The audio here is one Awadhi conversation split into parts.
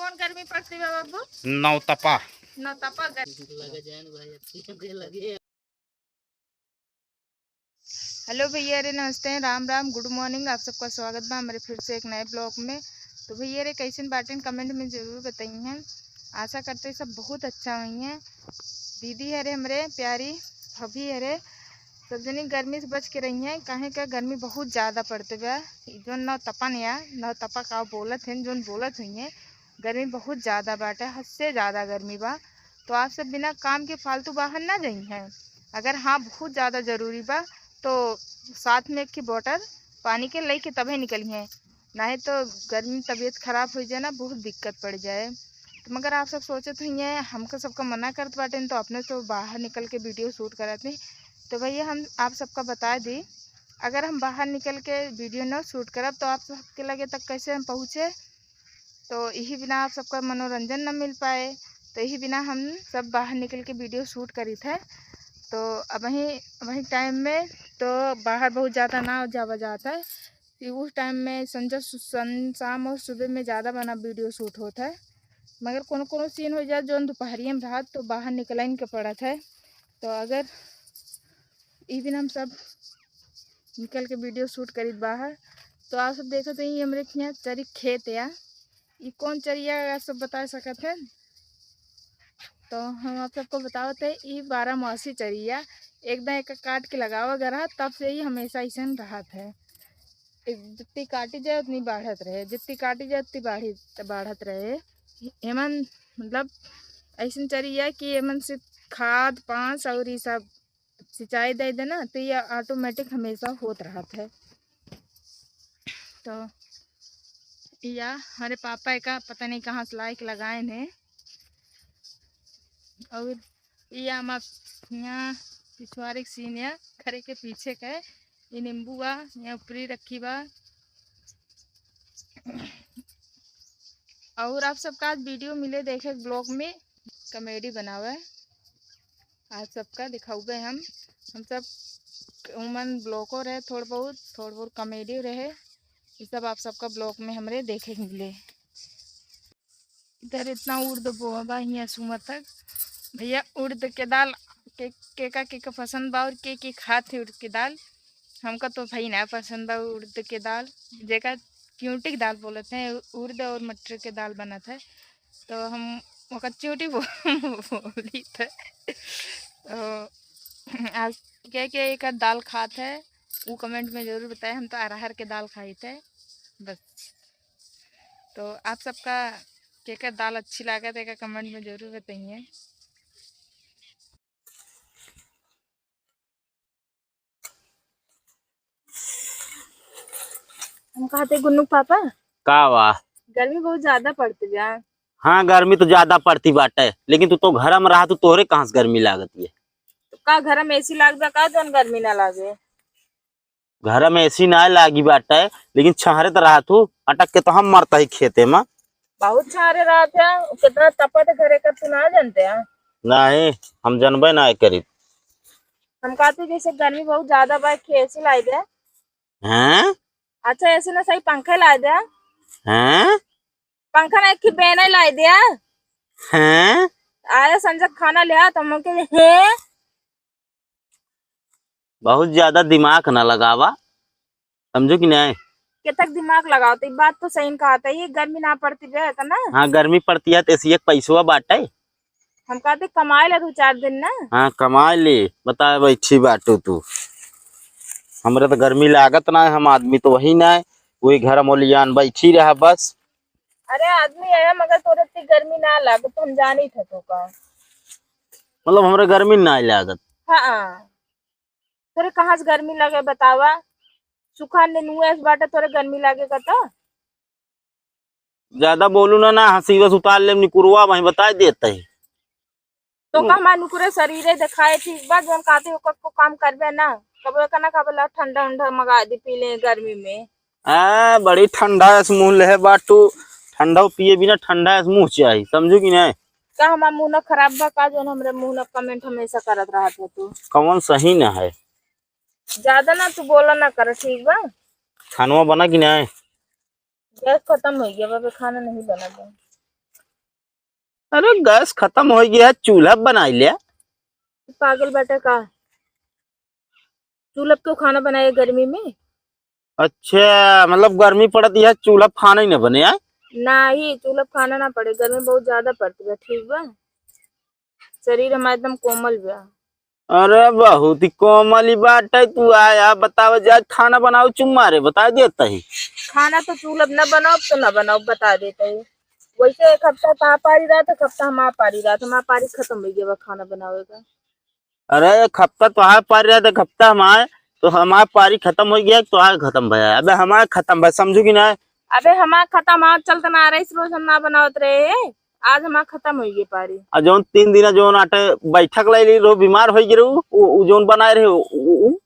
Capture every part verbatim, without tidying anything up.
कौन गर्मी पड़ती बा बाबू? नौतपा। नौतपा गर्मी। हेलो भैया रे, नमस्ते, राम राम, गुड मॉर्निंग। आप सबका स्वागत बा हमरे फिर से एक नए ब्लॉग में। तो भैया रे, कैसन बाटेन, कमेंट में जरूर बताइए। आशा करते सब बहुत अच्छा होइहैं। दीदी हरे हमरे प्यारी, भाभी हरे, सब जनी गर्मी से बच के रहिहैं, काहे का गर्मी बहुत ज़्यादा पड़ते बा। ई जोन नौतपा या नौतपा का बोलत हैं, जोन बोलत हुइहैं, गर्मी बहुत ज़्यादा बाटे, हद से ज़्यादा गर्मी बा। तो आप सब बिना काम के फालतू बाहर ना जइहैं। अगर हाँ, बहुत ज़्यादा ज़रूरी बा, तो साथ में एक ठे बॉटल पानी के लेके तबे निकलिहैं, नाहीं तो गर्मी में तबीयत खराब होइ जाए ना, बहुत दिक्कत पड़ जाए। तो मगर आप सब सोचत हुइहैं, हमका सबका मना करत बाटेन, तो अपने तो बाहर निकल के वीडियो शूट करत हैं। तो भैया, हम आप सबका बता दी, अगर हम बाहर निकल के वीडियो न शूट करब, तो आप सबके लगे तक कैसे हम पहुँचे? तो यही बिना आप सबका मनोरंजन न मिल पाए, तो यही बिना हम सब बाहर निकल के वीडियो शूट करित है। तो अबहीं, अबहीं टाइम में तो बाहर बहुत ज़्यादा ना जावा जात है, कि उस टाइम में संझा सु-, सन-, शाम और सुबह में ज़्यादा बना वीडियो शूट होत है, मगर कोनो कोनो सीन हो जाए, जौन दोपहरिया में रहत, तो बाहर निकलाइन के पड़त है। तो अगर ई दिन हम सब निकल के वीडियो शूट करित बाहर, तो आप सब देखत हैं, ई हमरे हियाँ चरी खेत या, ई कौन चरी या, आप सब बता सकत हैं? तो हम आप सबको बतावत है, ई बारहमासी चरी या, एकदम एक काट के लगावा गया रहा, तब से ही हमेशा ऐसन रहत है। एक जितनी काटी जाए उतनी बाढ़त रहे, जितनी काटी जाए उतनी बाढ़ी, बाढ़त रहे। एमन मतलब ऐसन चरी है कि एमन से खाद पाँस और ये सब सिंचाई दे देना तो ये ऑटोमेटिक हमेशा होत रहत है। तो या हमारे पापा का पता नहीं कहाँ से लाइक लगाए हैं। और ये हम आप यहाँ पिछवाड़े के सीन या घरे के पीछे का है। ये नींबू बा, यहाँ ऊपरी रखी बा। और आप सबका आज वीडियो मिले देखे ब्लॉग में, कॉमेडी बनावे। आज सबका दिखाऊबे हम, हम सब उमन ब्लॉगो रहे, थोड़ बहुत, थोड़ बहुत कॉमेडी रहे, ये सब आप सबका ब्लॉग में हमरे देखे के मिले। इधर इतना उड़द बोआ बा हियाँ सुमर तक। भैया उड़द के दाल के, के का, के का पसंद बा और के, के खात है उड़द के दाल। हमका तो भाई ना पसंद बा उड़द के दाल, जेका चिउटी के दाल बोलत हैं, उड़द और मटर के दाल बनत है, तो हम ओका चिउटी बो-, बोली थे। तो आज के, के एकर दाल खात है, उ कमेंट में जरूर बताए। हम तो अरहर के दाल खाई थे बस। तो आप सबका केकर दाल अच्छी लागत है, एकर कमेंट में जरूर बताइए। हम कहते गुन्नू पापा, का बा? गर्मी बहुत ज्यादा पड़ती बा। हाँ, गर्मी तो ज्यादा पड़ती बाटे, लेकिन तू तो घर में रहा, तू तोहरे कहाँ से गर्मी लागत है? तो का घर में एसी लाग बा का, जौन गर्मी ना लागे? घर में एसी ना लागी बाटे, लेकिन छहरे तो रहा तू, अटक के तो हम मरता ही खेते में। बहुत छहरे रहत है, कितना तपत है घरे का, तू ना जानते हैं? नहीं, हम जानबे ना करी। हम कहते जैसे गर्मी बहुत ज्यादा बा, एक एसी लाई दे। हैं? अच्छा, एसी ना सही, पंखे लाई दे। हैं? पंखा ना, एक बेना लाई दे। हैं? आया संजय खाना ले आ, तो हम के, हैं? बहुत ज्यादा दिमाग ना लगावा, समझो कि नहीं? केतक दिमाग लगाओ, तो ई बात तो सही कहत है, ये गर्मी ना पड़ती बे, है ना? हाँ, गर्मी पड़ती है, तो एसी एक पैसवा बाटे। हम कहते कमाए ले दो चार दिन ना। हाँ, कमाए ले, बताए बैठी बाटू तू। हमरे तो गर्मी लागत ना है, हम आदमी तो वही ना है, वही घर मोलियान बैठी रहा बस। अरे आदमी है, मगर तोरे इतनी गर्मी ना लागत, तो हम जानी थे तो का। मतलब हमरे गर्मी ना लागत। हाँ, तोरे कहाँ से गर्मी लगे बतावा? सुखा नेनुआ ऐस बाटे, तोरे गर्मी लागे का तो? ज्यादा बोलू ना, ना हंसी बस उतार ले निकुरवा, वहीं बताई देते हैं। तो का हमार नुकुरे शरीरे देखाए ठीक बा, जौन कहते ओकर को काम करबे ना, कबो एक ना कबो ला ठंडा उंडा मंगा दी पी ले गर्मी में। आ, बड़ी ठंडा ऐस मुंह ले बाटू, ठंडा पिए बिना ठंडा ऐस मुंह चाही, समझू कि नहीं? का हमार मुंह ना खराब बा का, जौन हमरे मुंह ना कमेंट हमेशा करत रहत है तू? कौन सही ना है? ज्यादा ना तू बोला ना कर, ठीक बा? खानवा बना कि नहीं? गैस खत्म हो गया बा, खाना नहीं बना बा। अरे गैस खतम होइ गया, चूल्हा बनाइ ल्या। पागल बाटा का? चूल्हा पे क्यों खाना बनाए गर्मी में? अच्छा, मतलब गर्मी पड़त है, चूल्हा पे खाना ही न बने, आय? नाही, चूल्हा पे खाना ना पड़े, गर्मी बहुत ज्यादा पड़त बा, ठीक बा? शरीर हमार एकदम कोमल बा। अरे बहुत ही कोमल ही बात है, तू आया बतावे जाए खाना बनाओ चुम्मा रे, बता देता ही। खाना तो चूल्हा पे ना बनाओ तो ना बनाओ, बता देता ही। वैसे एक हफ्ता तहाँ पारी रहत, एक हफ्ता हमार पारी रहत, हमार पारी खतम होइ गया बा खाना बनावे का। अरे एक हफ्ता तोहार पारी रहत, एक हफ्ता हमार, तो हमार पारी खतम होइ गया, तोहार खतम भया? अबे हमार खतम भया, समझू कि ना? अबे हमार खतम, आज चलत ना रही, रोज हम ना बनावत रहे, आज हमार खतम होइ गई पारी। आ जौन तीन दिन जौन आटे बैठक लै ली रहो, बीमार होइ गई रहो, उ, उ जौन बनाए रहे, उ, उ, उ?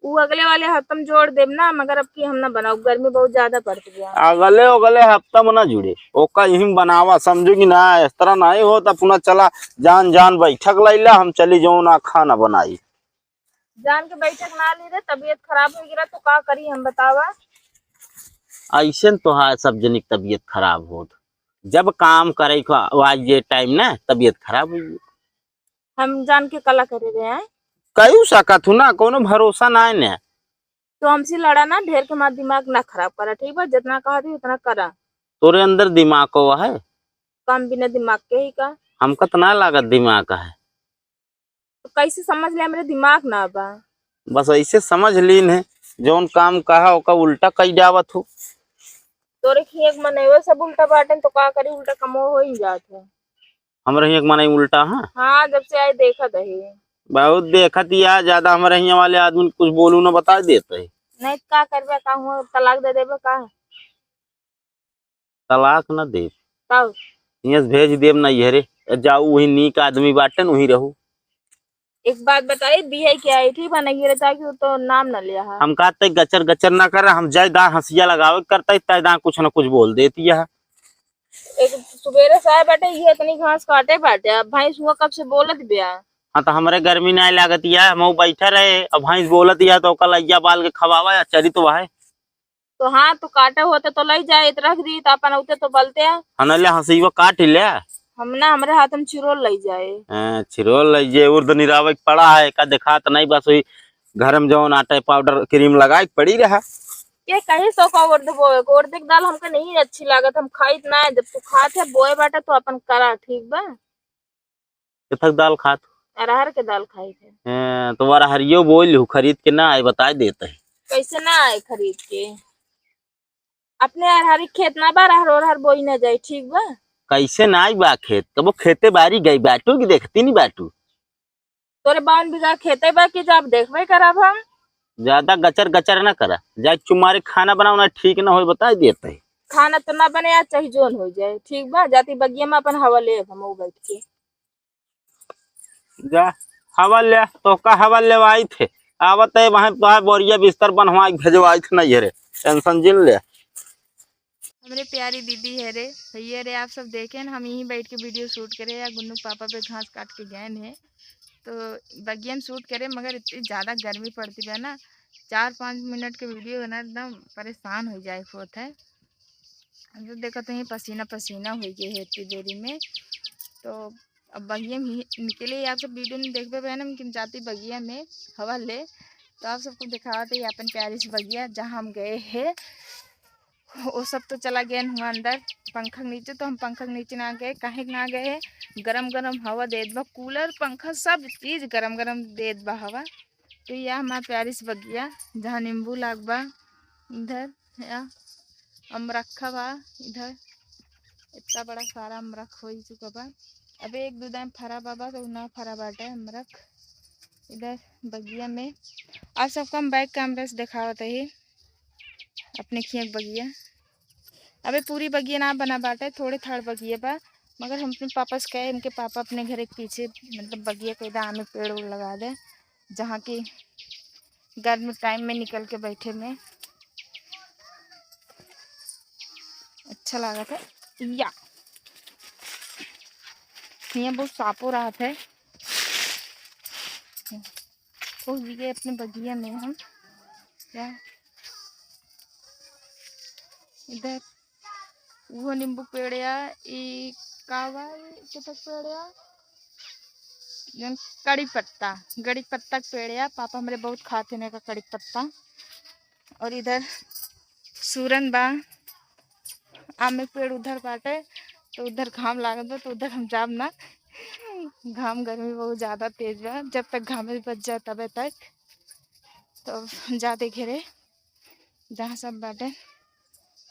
उ अगले वाले हफ्ता में जोड़ देब ना, मगर अब की हम ना बनाओ, गर्मी बहुत ज्यादा पड़त बा। अगले, अगले हफ्ता में ना जुड़े, ओका यही बनावा, समझू कि ना? इस तरह नहीं होत, अपना चला जान जान बैठक लैला, हम चली जौन आ खाना बनाई। जान के बैठक ना ली रे, तबीयत खराब होइ गया तो का करी हम, बतावा? ऐसे न तोहार सब जनी के तबीयत खराब होत, जब काम करे को आज ये टाइम ना तबीयत खराब होइ गई। हम जान के कला करे रहे हैं। कई सकत हूँ ना, कोनो भरोसा ना है ने। तो हमसे लड़ा ना, ढेर के हमार दिमाग ना खराब करा, ठीक बा? जितना कहा थी उतना करा। तोरे अंदर दिमाग को है? काम बिना दिमाग के ही का? हमका तो ना लागत दिमाग है। तो कैसे समझ ले, हमरे दिमाग ना बा। बस ऐसे समझ लीन है, जौन काम कहा ओका उल्टा कई जावत हो। तोरे खिया के मनइयो सब उल्टा बाटेन, तो का करी, उल्टा कमो हो ही जात है। हमरे हियाँ के मनई उल्टा है? हाँ, जब से आए देखत है। बहुत देखत ही आ, ज्यादा हमरे हियाँ वाले आदमी कुछ बोलू न बता देत है। नहीं तो का करबे, का हुआ, तलाक दे देबे का? तलाक न देब। तब? हियाँ से भेज देब नैहरे, जाऊ वही नीक आदमी बाटेन, वही रहू। एक बात बताई, बियाह के आई, ठीक बा, नैहरे जाके वो तो नाम न लिया है। हम कहते गचर गचर ना कर, हम जाए दा हंसिया लगावे करता, तय दा कुछ न कुछ बोल देती है। एक सुबेरे से आए बाटे, ये इतनी घास काटे बाटे, अब भैंस हुआ कब से बोलत बिया। हाँ, तो हमरे गर्मी ना लागत या, हम ऊ बैठे रहे, अब भैंस बोलत या, तो ओकर लइया बाल के खवावा या चरी तो वहे। तो हाँ, तो काटे होते तो लई जाए, इत रख दी, तो अपन उते तो बलते हैं। हाँ, ना ले हंसुआ काट ही ले। हम ना, हमरे हाथ में चिरोल लई जाए। हाँ, चिरोल लई जाए, उर्द निरावे के पड़ा है, का देखात नहीं, बस वही घर में जौन आटा पाउडर क्रीम लगाए के पड़ी रहा। ये कहीं सो का उर्द बोए, उर्द के दाल हमका नहीं अच्छी लागत, हम खाइत ना है। जब तू खात है, बोए बाटे तो अपन करा, ठीक बा? केथक दाल खात हो? अरहर के दाल खाई थे। हैं, तो अरहरियो बोल लू, खरीद के ना आए, बताए देते हैं। कैसे ना आए खरीद के? अपने अरहर के खेत ना बा, अरहर ओरहर बोई ना जाए, ठीक बा? कैसे ना आई बा खेत? कबो खेते बारी गई बाटू कि देखती नहीं बाटू? तोरे बावन बीघा खेते बा कि जब देखबे करब हम। ज्यादा गचर गचर ना करा, जाए चुमारे खाना बनाओ ना, ठीक ना होई, बताए देते हैं। खाना तो ना बने, आज चाहे जोन हो जाए, ठीक बा? जाती बगिया में अपन हवा ले हम बैठ के। जा, हवा ले, तोहका हवा लेवाई थे। आवत है वहाँ तोहार बोरिया बिस्तर बनवाई भेजवाई थे नहीं रे, टेंशन जिन ले। हमरे प्यारी दीदी है रे, भैया रे, आप सब देखें न, हम यहीं बैठ के वीडियो शूट करे या गुन्नू पापा पे घास काट के गए हैं, तो बगिया में शूट करे, मगर इतनी ज़्यादा गर्मी पड़ती है ना, चार पाँच मिनट के वीडियो है ना, एकदम परेशान हो जाए होत है। हम तो देखत हई पसीना पसीना होइ गए है इतनी देरी में। तो अब बगिया में ही निकले, आप सब वीडियो में देखबे बहन, हम कि हम जाती बगिया में हवा ले, तो आप सबको दिखावत है अपन प्यारी सी बगिया जहाँ हम गए हैं। वो सब तो चला गए हुआ अंदर पंखा के नीचे, तो हम पंखा के नीचे ना गए, काहे के ना गए हैं, गरम गरम हवा देत बा, कूलर पंखा सब चीज गरम गरम देत बा हवा। तो यह हमार प्यारी सी बगिया जहाँ नींबू लाग बा, इधर या अमरखा बा, इधर इतना बड़ा सारा अमरख हो ही चुका बा। अबे एक दो दाम फरा बा, बस उ ना फरा बाटे अमरख। इधर बगिया में आप सबका हम बैक कैमरा से दिखावत ही अपने खिया के बगिया। अबे पूरी बगिया ना बना बाटे, थोड़े थाड़ बगिया बा, मगर हम अपने पापा से कहे, इनके पापा अपने घर के पीछे मतलब बगिया के दाम में पेड़ उड़ लगा दे, जहाँ की गर्मी टाइम में निकल के बैठे में अच्छा लागत है। या हियाँ बहुत साँपो रहत है। पहुँच गए अपने बगिया में हम। या इधर वो नींबू पेड़ या, ई का बा ई, के तक पेड़ या? जौन कड़ी पत्ता, कड़ी पत्ता के पेड़ या। पापा हमरे बहुत खात हैं एका कड़ी पत्ता। और इधर सूरन बा, आम के पेड़ उधर बाटे, तो उधर घाम लागत बा, तो उधर हम जाब ना। घाम, गर्मी बहुत ज्यादा तेज बा। जब तक घामे बच जाए तबे तक, तो जाते घेरे जहाँ सब बाटे।